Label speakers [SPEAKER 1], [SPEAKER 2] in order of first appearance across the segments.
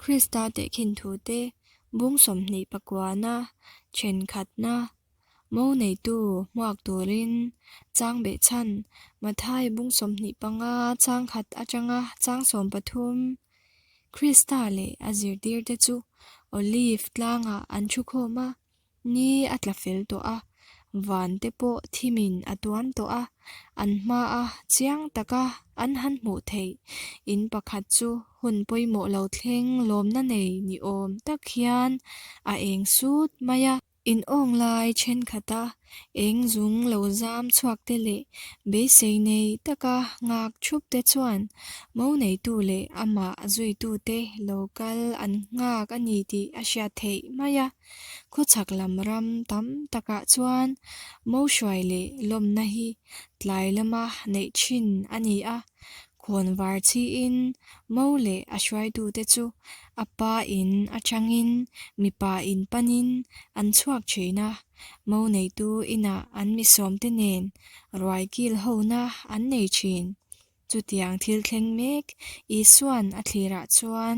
[SPEAKER 1] Krista tehkhin thute bung 20 pakuana thenkhatna mo neitu hmuak turin chang behchhan Mathai bung 25 chang khat atanga chang 13 Krista leh a zirtirte chu Olive tlangah an thukhawm a. Ni a tla fel tawh a, van te pawh thimin a tuam tawh a, an hmaa chiang taka an han hmuh theih in pakhat chu hun pawimawh lo thleng lawmna nei ni awm tak hian a eng sut mai a. In awng lai thenkhat a eng zung lo zam chhuak te leh beisei nei taka nghak thup te chuan mo neitu leh amah zuitute lo kal an nghak a ni tih a hriat theih mai a. Khawchhak lam ram tam takah chuan mo hruai leh lawmna hi tlai lama neih thin a ni a, khawnvar chhiin mo leh a hruaitute chu a pa in atangin mipa in panin an chhuak thin a, mo neitu inah an misawmte nen ruai kil hona an nei thin. Chutiang thil thleng mek Isua'n a thlirah chuan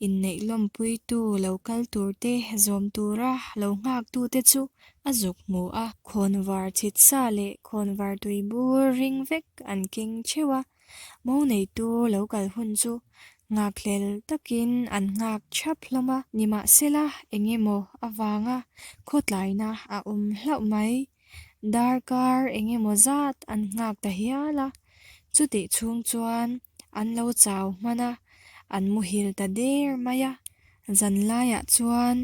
[SPEAKER 1] inneih lawmpuitu lo kal turte zawm tura lo nghaktute chu a zuk hmu a. Khawnvar chhitsa leh khawnvar tui bur ring vek an keng theuh a, mo neitu lo kal hun chu nghakhlel takin an nghak thap hlawm a. Nimahsela engemaw avanga khawtlaina a awm hlauh mai. Darkar engemaw zat an nghak ta hial a, chutih chhung chuan an lo chau hman a, an muhil ta der mai a. Zanlaiah chuan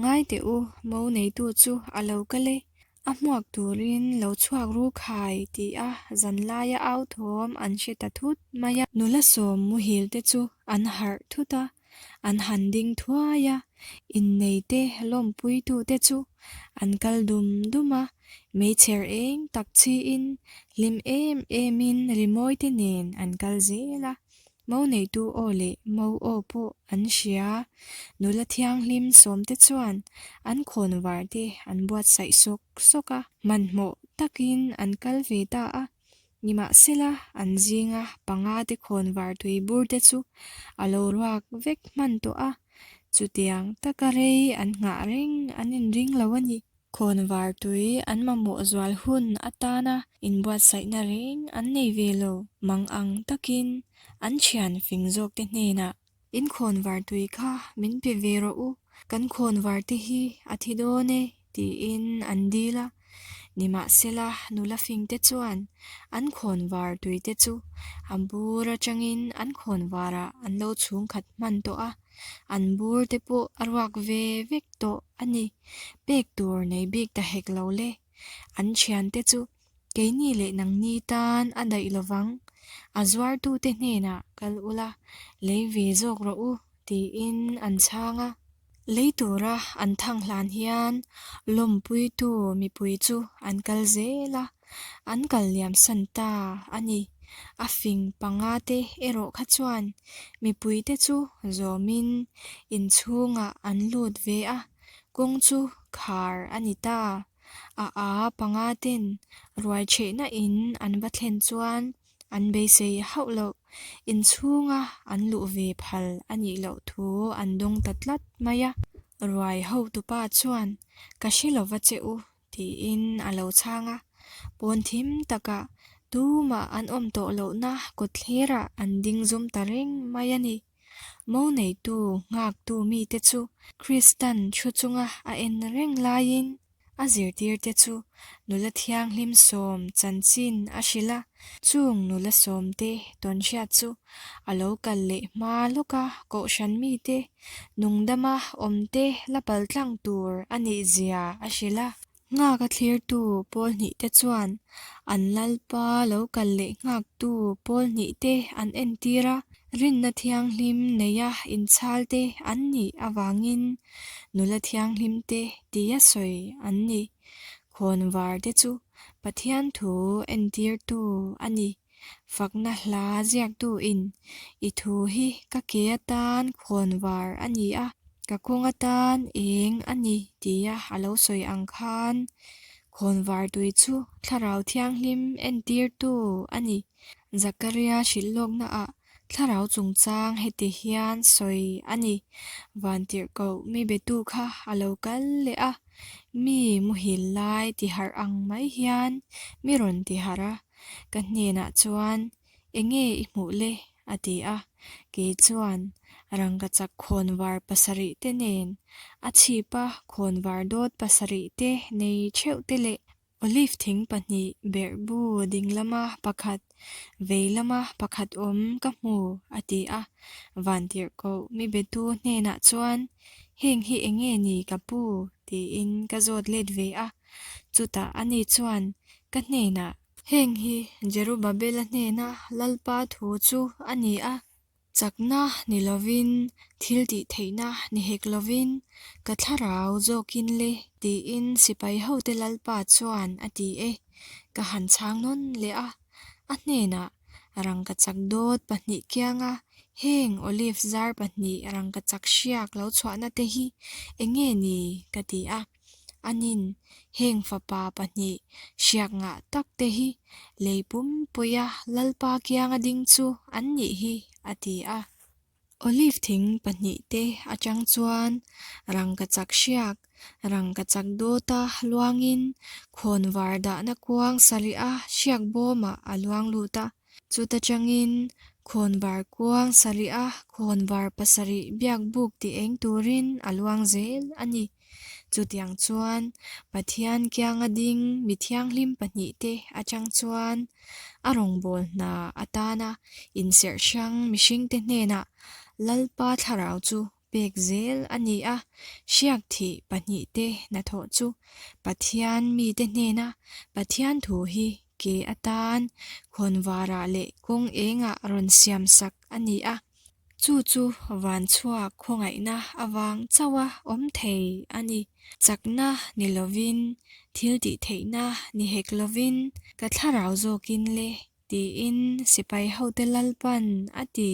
[SPEAKER 1] ngai teh u, mo neitu chu a lo kal e, a hmuak turin lo chhuak ru khai tih a zanlaia au thawm an hre ta thut mai a. Nula sawm muhil te chu an harh thut a, An han ding thuai a, inneite lawmpuitute chu an kal dum dum a, meichher eng tak chiin hlim em emin rimawite nen an kal zel a. Mo neitu aw leh mo aw pawh an hria. Nula thianghlim sawmte chuan an khawnvarte an buatsaih sawk sawk a, hmanhmawh takin an kal ve ta a. Nimahsela, an zinga panga te khawnvar tui bur te chu a lo ruak vek hman tawh a, chutiang taka rei an nghah reng an inring lo a ni. Khawnvar tui an mamawh zual hun atana inbuatsaihna reng an nei ve lo. Mang ang takin an thian fing zawkte hnenah, In khawnvar tui kha min pe ve rawh u, kan khawnvar te hi a thi dawn e, tiin an dil a. Nimahsela, nula fingte chuan an khawnvar tuite chu a bur atangin an khawnvarah an lo chhungkhat hman tawh a, an bur te pawh a ruak ve vek tawh a ni. Pek tur nei bik ta hek lo le. An thiante chu Keini leh nangni tan a daih lovang, a zuartute hnenah kal ula, lei ve zawk rawh u, tiin an chhang a. Lei tura an thang hlan hian lawmpuitu mipui chu an kal zel a, an kal liam san ta a ni. A fing panga te erawh kha chuan mipuite chu zawmin inchhungah an lut ve a, kawng chu khar a ni ta. A a panga ten ruai chhehna in an va thlen chuan an beisei hauh loh. Inchhunga an luh ve phal a nih loh thu an dawng ta tlat mai a. Ruai hotupa chuan, Ka hre lova che u, tiin a lo chhang a. Pawn thim takah tumah an awm tawh lohna kawtthlerah an ding zum ta reng mai a ni. Mo neitu nghaktu mite chu Kristan thu chunga a en reng laiin a zirtirte chu nula thianghlim sawm chanchin a hrilh a, chung nula sawmte tawnhriat chu a lo kal leh hma lawka kohhran mite nungdama awmte la paltlang tur a nih zia a hrilh a. Nghak a thlirtu pawl hnihte chuan an Lalpa lo kal leh nghaktu pawl hnihte an entir a, rinna thianghlim neia inchhalte an nih avangin nula thianghlimte tia sawi an ni. Khawnvarte chu Pathian thu entirtu a ni. Fakna hla ziaktuin, I thu hi ka ke atan khawnvar a ni a, ka kawng atan eng a ni tia a lo sawi ang khan khawnvar tui chu Thlarau Thianghlim entirtu a ni. Zakaria hrilh lawknaah. Thlarau chungchang heti hian sawi a ni, Vantirhkoh mi betu kha a lo kal leh a, mi muhil lai tiharh ang mai hian mi rawn tiharh a, ka hnenah chuan, Enge i hmuh le? a ti a, kei chuan rangkachak khawnvar pasarih te nen a chhipa khawnvar dawt pasarih te nei theuh te leh Olive thing pahnih berhbu ding lama pakhat, vei lama pakhat awm ka hmu, a ti a. Vantirhkoh mi betu hnenah chuan, Heng hi eng nge ni ka pu? tiin ka zawt let ve a. Chutah ani chuan ka hnenah, Heng hi Jerubabela hnena Lalpa thu chu a ni a. Chakna ni lovin, thil tih theihna ni hek lovin, ka thlarau zawkin le tiin sipai hote Lalpa chuan a ti e. Ka han chhang nawn leh a, a hnenah rangkachak dawt pahnih kianga heng olive zar pahnih rangkachak hriak lo chhuahna te hi eng nge ni ka ti a. Anin heng fapa pahnih hriak ngah tak te hi lei pumpuia Lalpa kianga ding chu an nih hi, a ti a. Olive thing pahnih te atang chuan rangkachak hriak, rangkachak dawta luangin khawnvar dahna kuang sarih-a hriak bawmah a luang lut a. Chuta tangin khawnvar kuang sarih-a khawnvar pasarih biakbuk ti eng turin a luang zel a ni. Chutiang chuan Pathian kianga ding mi thianghlim pahnihte atang chuan a rawngbâwl hna atana inserh hrang mihringte hnenah Lalpa thlarau chu pek zel a ni a, hriak thih pahnihte hnathawh chu Pathian mite hnena Pathian thu hi ke atan khawnvarah leh kawng engah rawn siamsak a ni a. Chu chu van chhuak khawngaihna avang chauha awm thei a ni. Chakna ni lovin, thil tih theihna ni hek lovin, ka thlarau zawkin le, tiin sipai hote Lalpan a ti.